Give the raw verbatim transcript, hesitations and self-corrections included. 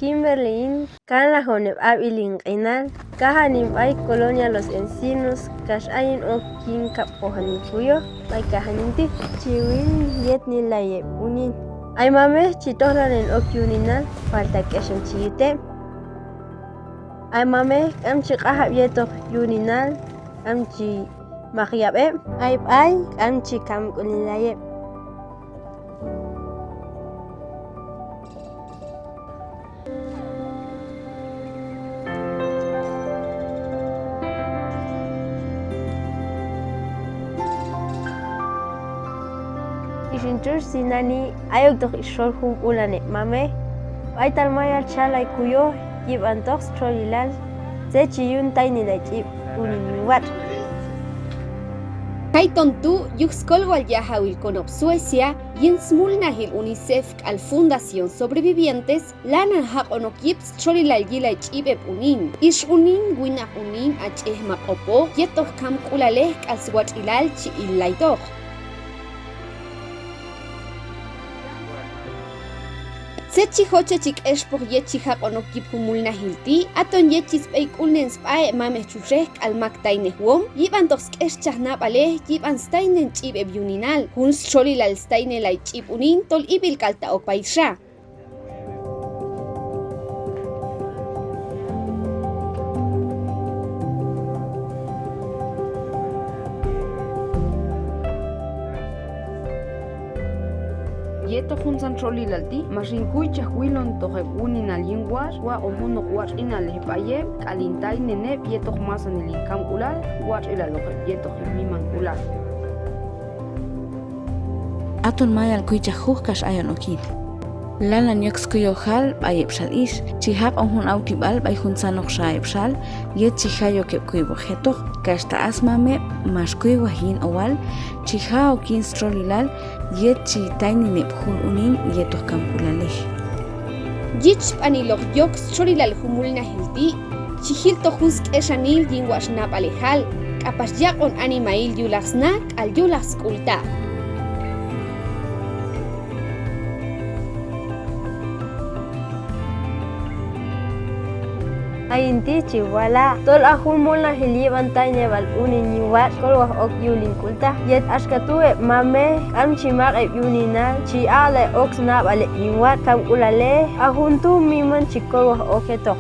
Kimberly hin, kanlajun heb' ab'il hin q'inal, kajan hin b'ay Colonia Los Encinos, kax ayin ok yin kab'ojanil kuyoj b'ay kajan hin ti'. Chi wil yetnelay heb' unin. Ay mamej chi tojlanen ok yuninal, palta k'exan chi yut heb'. Ay mamej k'am chi q'anjab' yetoq yuninal, k'am chi maq yab' heb'. Ay b'ay k'am chi kamk'ulilay heb'. Ix hin txutx tinani' ayoktoq ix xol jun b'ulan heb' mamej b'aytal mayal chalay kuyoj yib'antoq stxolilal tzet chi yun taynelay ch'ib' unin yin watx'. Kayton tu' yuj skolwal yajawil konob' Suecia yin smulnajil UNICEF k'al Fundación Sobrevivientes lanan jaq'on ok yip stxolilal yilay ch'ib' heb' unin, ix unin, winaq unin, ach'ej ma q'opoj, yetoq kamk'ulalej k'al swatx'ilal chi illaytoq. Tzet chi jochej chi k'expoq yet chi jaq'on ok yip jun mulnajil ti', aton yet chi sb'eyk'ulnen sb'a heb' mamej txutxej k'al mak taynejwom, yib'antoq sk'exchaj nab'alej yib'an staynen ch'ib' heb' yuninal, jun stxolilal staynelay ch'ib' unin tol ib'il k'al ta' ok payxa. Yetoq juntzan txolilal ti' max hin kuychaj wilontoq heb' wuninal yin watx', waq'on junoq watx'inalej b'ay heb' k'al hin taynen heb' yetoq masanil hin kamk'ulal, watx'ilaloq heb' yetoq hin mimank'ulal. Aton mayal kuychaj juj kax ayon ok yin. Lanan yok skuyojal b'ay heb' xal ix, chi jaq'on jun awtib'al b'ay juntzanoqxa heb' xal, yet chi jay ok heb' kuywoq jetoq, kax ta' a smam heb' max kuywaj yin owal, chi ja' ok yin stxolilal, yet chi taynen heb' jun unin yetoq kamk'ulalej. Yichb'aniloq yok stxolilal jun mulnajil ti', chi jiltoq jun sk'exanil yin watx' nab'alejal, k'apax yaq'on animahil yulaq sna k'al yulaq sk'ultaq. Ayin ti' chi wala' tol a jun mulnajil yib'an tayneb'al unin yin watx' kolwaj ok yul hin k'ultaq, yet axka tu' heb' mamej k'am chi maq' heb' yuninal, chi aq'lay ok snab'al heb' yin watx' kamk'ulalej, a jun tu' miman chi kolwaj ok jetoq.